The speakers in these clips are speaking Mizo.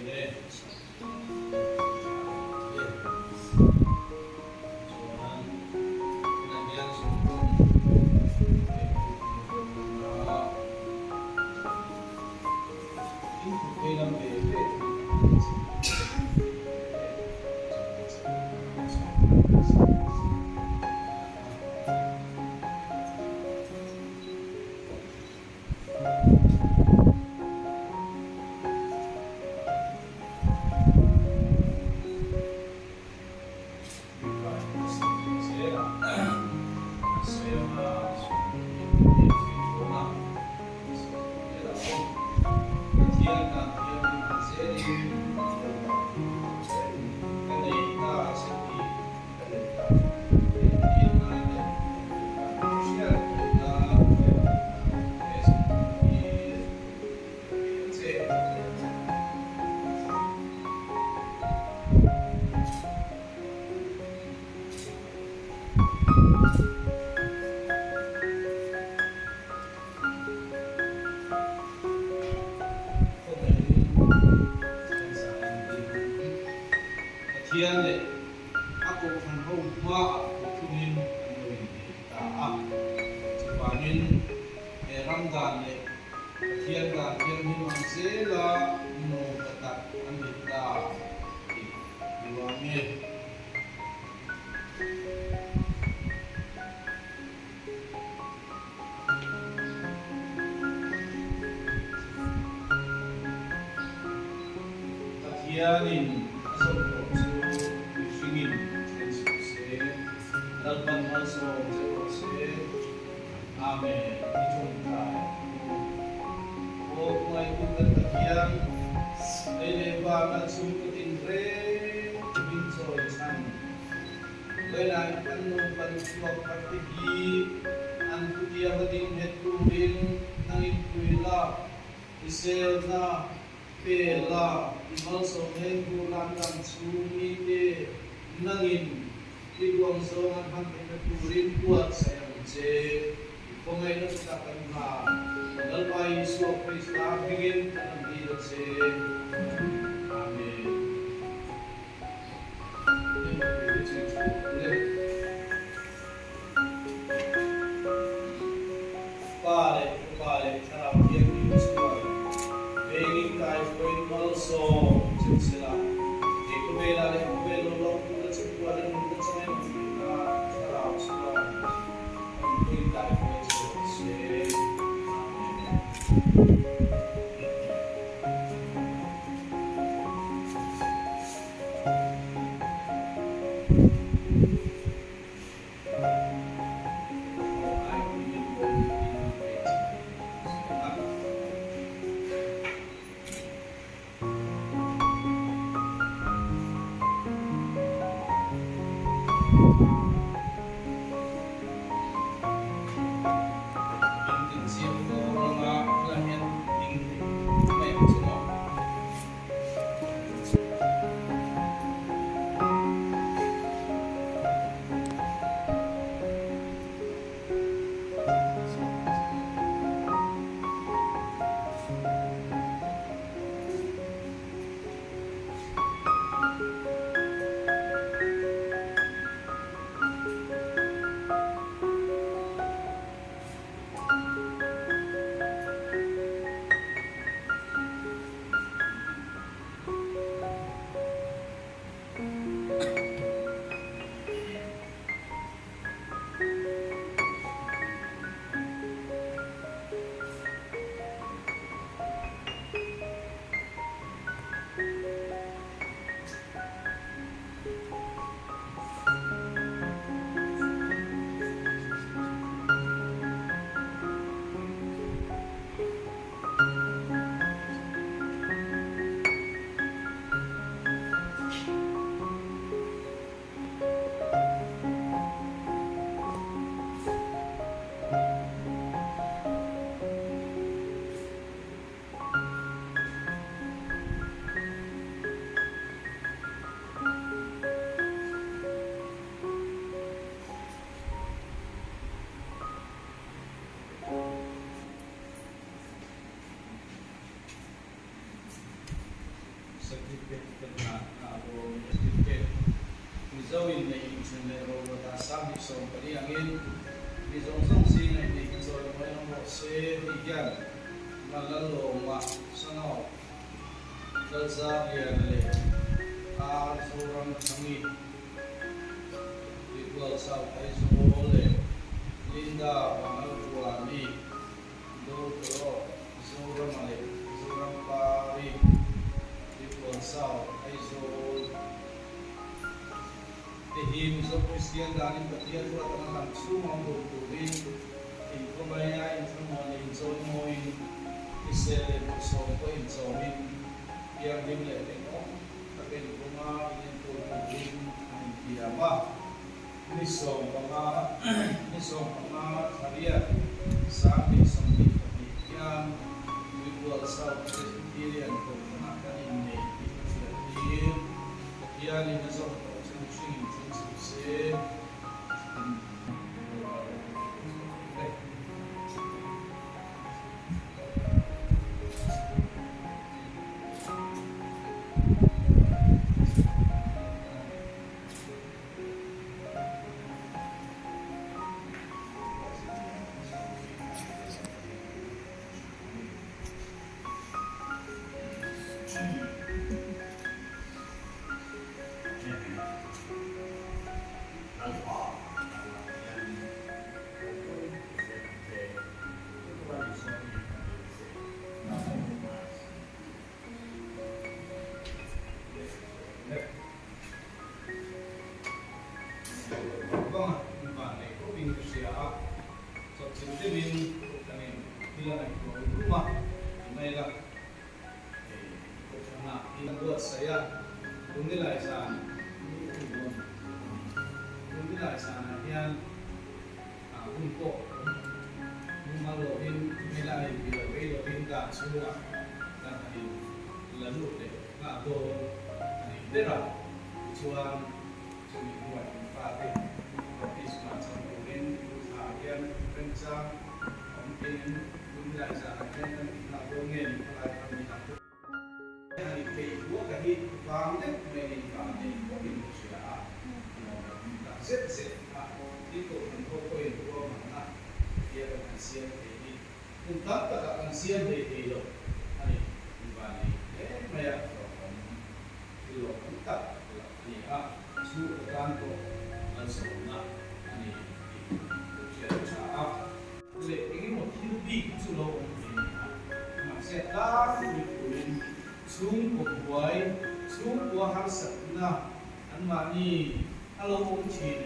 le. Chuan tunah hian zungtawng a in kut vei lam ve ve Pathian leh a kohhran ho hmaah thuthlungin an lo innei ta a. Chuvangin he ram dan leh Pathian dan thianghlim ang zela nupa tak an ni ta tih ruang nge? Pathianin a zawm tawh chu mihringin then suh se, Lalpan malsawm che rawh se. Amen. I tawngtai ang u. Aw Hmaitu kan Pathian, lei leh vana chhungkaw tinreng min chawi chhan. Vawiinah kan nupa chhuak thar te hi an thutiam a ding nghet turin nang in pui la, i selna pe la, i malsawm nen tur la an dam chhung mite nangin i duang zawng an hman theihna turin buatsaih ang che. I khawngaihna chu tak an hna. Lalpa Isua Krista hmingin kan han dil a che. Amen. Pa leh Fapa leh Thlarau Thianghlim chuan vengin kaihruaiin malsawm che sela, he khawvelah leh khawvel lo lo tura chatuan a nunna chang em tihna Thlarau chuan awmpuiin kaihruai che rawh se. Amen. Certificate kan ngah nghah dawn. Certificate Mizo in neih inthen leh roruat ah 2014 angin mi zawng zawng zinga inneih hi chawimawi awm rawh se tih hian Vanlalawma Sangau Lalzarlian leh Ar Zoramthangi Ritual South Aizawl leh Linda Vanlalvuani Dotoro Zorama leh Zorampari Ritual South Aizawl te hi Mizo Kristian danin Pathian ruat anga dam chhung awm dun turin inkhawngaiha inthlamuan leh inchawimawiin hrisel leh bawrhsawm pawh inchawmin thianghlim leh rinawm taka inkawnga inenkawl turin an intiam a. Ni 15, ni 15 thla riat 2022 hian Tuibual South Presbyterian Kohhranah kan innei tih ka hriattir. Pathianin a zawm tawh chu mihringin then suh se in lo kal e. Vanga in van nei khawp in ka hria a, chawpchilh deuhin kan in thil a ngaihtuah rum rum a, ti mai la, hei kohhranah hi kan buatsaih a, Tun nilai zan tun nilai zanah hian hun pawh mumal lovin mela in ti lo vei lovin dan chhungah kan han in la lut leh nghah dawn a ni ber a, tichuan chumi hnuai kan fate baptisma chang turin thla hian remchang awm engin tun nilai zanah hian kan ti nghah dawn nge ni khalai kha mi dang te Han inpeih buak a hi vang deuh mai niin vang nei bawkin ka hria a, a lawmawm tak zet zet a, tin kohhran ho pawhin ruahmanna tia kan han siam thei hi kum tam takah kan siam hlei thei lo a ni, in van nei hle mai a, lawmawm thil lawmawm tak lah a ni a, chhungkaw tan pawh malsawmna a ni tih ka hriat a tha a. Leh engemaw thil bik hi chu lo awm thei a ni a, mahse a tlangpui turin chhungkaw buai, chhungkua harsatna anmahni a lo awm thin.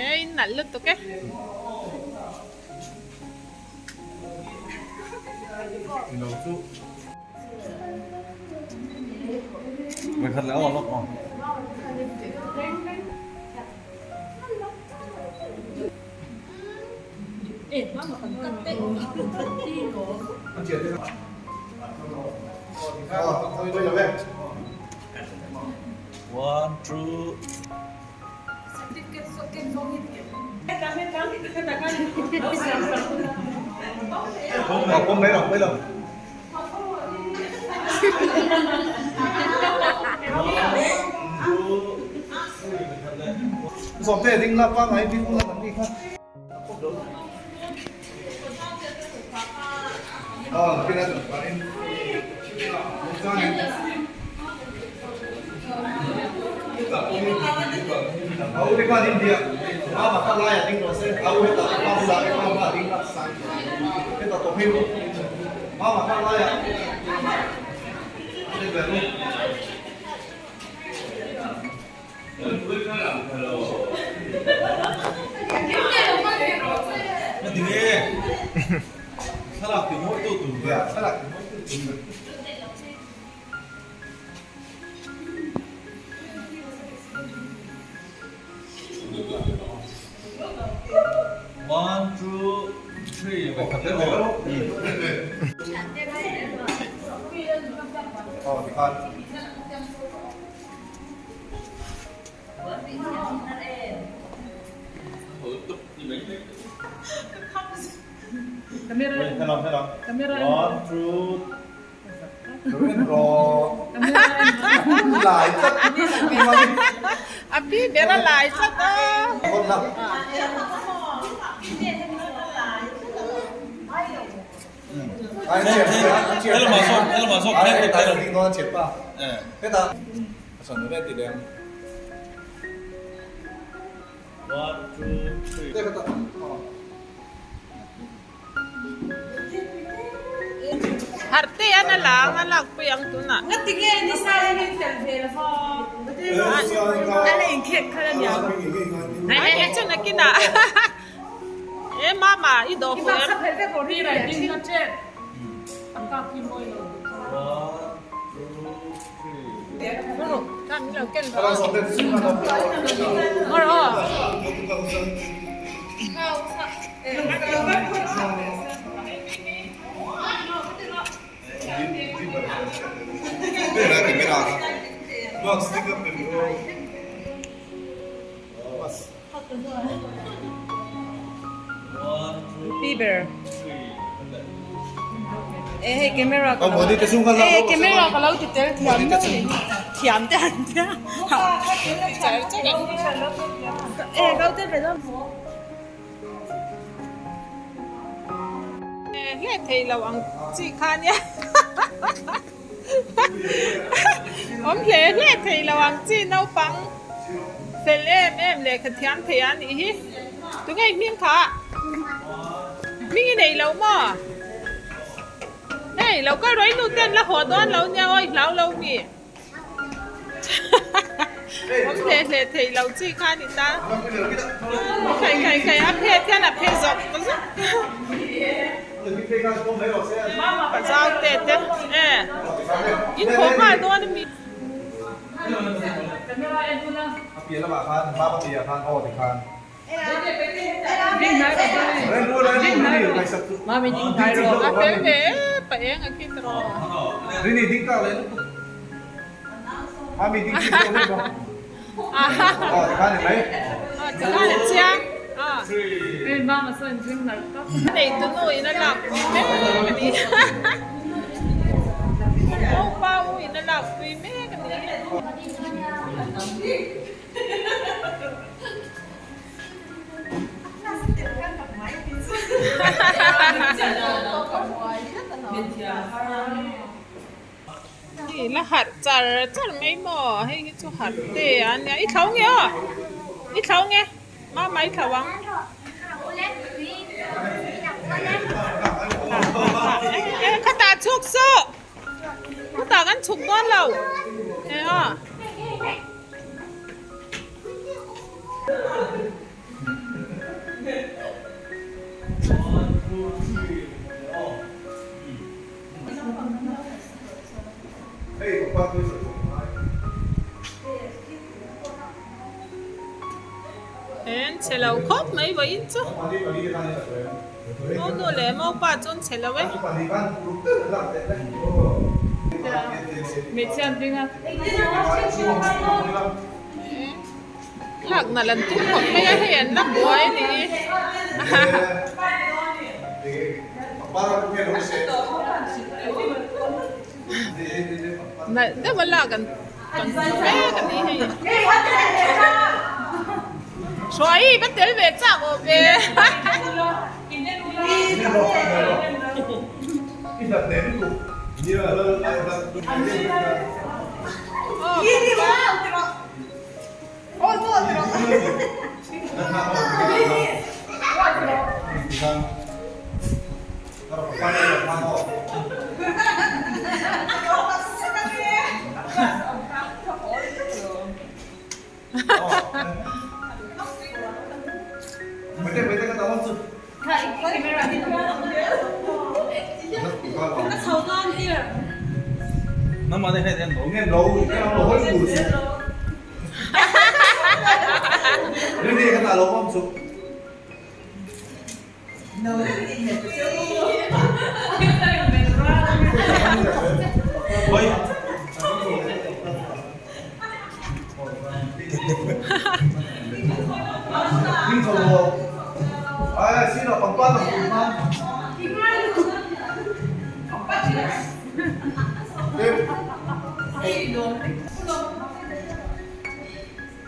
Ei nalh lutuk e. One, two. One, two, three, Helam helam. One two. A pi ber a lai tlat a. One two three. Harte an a lang a lak pui ang tunah. Ai chu nakinah e mama i dawh fuh em. Pi ber e hei camera ka lo e camera ka lo ti tel thiam mai thiam te an tia e ka lo tel ve dawn. Hle thei lo ang chi kha nia awm hle hle thei lo ang chi naupang fel em em lehkha thiam thei a nih hi tunge i hming kha hming i nei lo maw hei lo kal rawih nu ten la haw dawn lo nia aw i hlau lo mi. Awm hle hle thei lo chi kha a ni ta. Khai khai khai a phet hian a phe zawk zawk. Ka zau te te e in haw nghal dawn a mi. A fel ve e pa eng a khi tawh. Tikhan a chiang. A neitu nu in a lak pui mek a ni. Opa u in a lak pui mek a ni. Hi la harh char char mai maw hei hi chu harh te a nia i thlo nge aw i thlo nge mama i thlo ang khatah chhuk suh khutah kan chhuk dawn lo e aw. En chhe lo khawp mai vawiin chu Monu leh Mopa chu an chhe lo e. Lak nalh an tum khawp mai a, hei an la buai a ni. Nalh deuh a lak an kan tum mek a ni hei. Hruai va tel ve chak awh ve.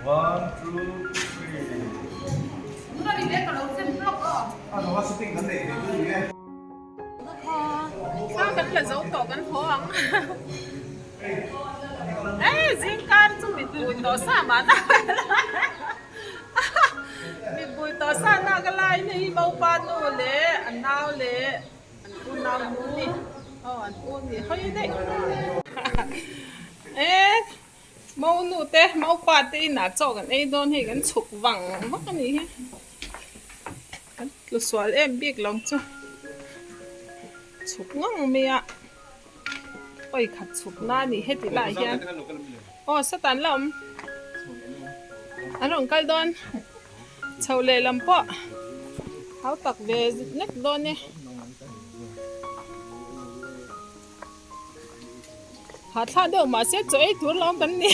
One, two, three. Thla kan la zo tawh kan haw ang. E zingkar chu mipui tawh sa mahna mipui tawh sa na ka lai na hi Maupa nu leh a nau leh an u nau nu ni aw an u ni hawi daih e Maunu te Maupa te inah chaw kan ei dawn hei kan chhuk vang vak a nih hi. Kan tlu sual em bik lo chu chhuk ngang mai a pawi khat chhuk na a ni heti lai hian aw satan la awm an rawn kal dawn chho leh lam pawh hau tak ve nek dawn e. Hahthlak deuh mahse chaw ei tur lawm kan ni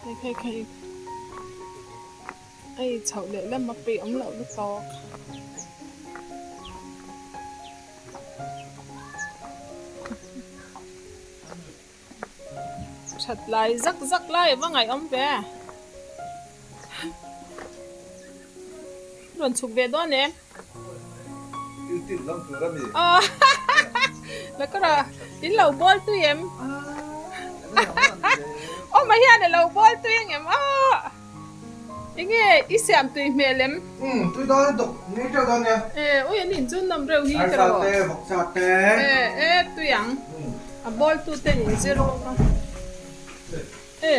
hei hei hei hei chhoh leh lam a peih awm loh lutuk. That lai zak zak lai a va ngaihawm ve. Rawn chhuk ve dawn em? Thil tin lam tur a mi. Aw Lakara in lo bawl tui em? Aw mah hian a lo bawl tui ang em? Aw Enge i siam tui hmel em? Umm tui dawn lutuk ngei teuh dawn nia. E ui an in chu nawm reuh hi ka rawh. Arsa te vawksa te. E e tui ang. A bawl tu ten in zir bawk a. E.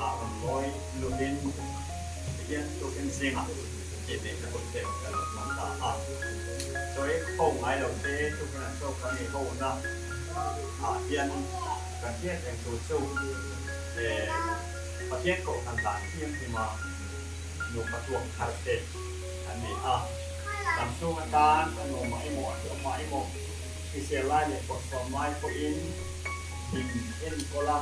Ah rawn ngawi lutin tihian tukin zingah tih neihna hun te kan lo hmang ta a. Chawi ho ngai lo te tukin an chaw kan ei ho na ah hian kan hriat reng tur chu Pathian kohhran dan thianghlim a nupa tuak thar te an ni a. Dam chhung atan a nuamah emaw a hlauhmah emaw hrisel lai leh bawrhsawm lai pawhin min enkawl a.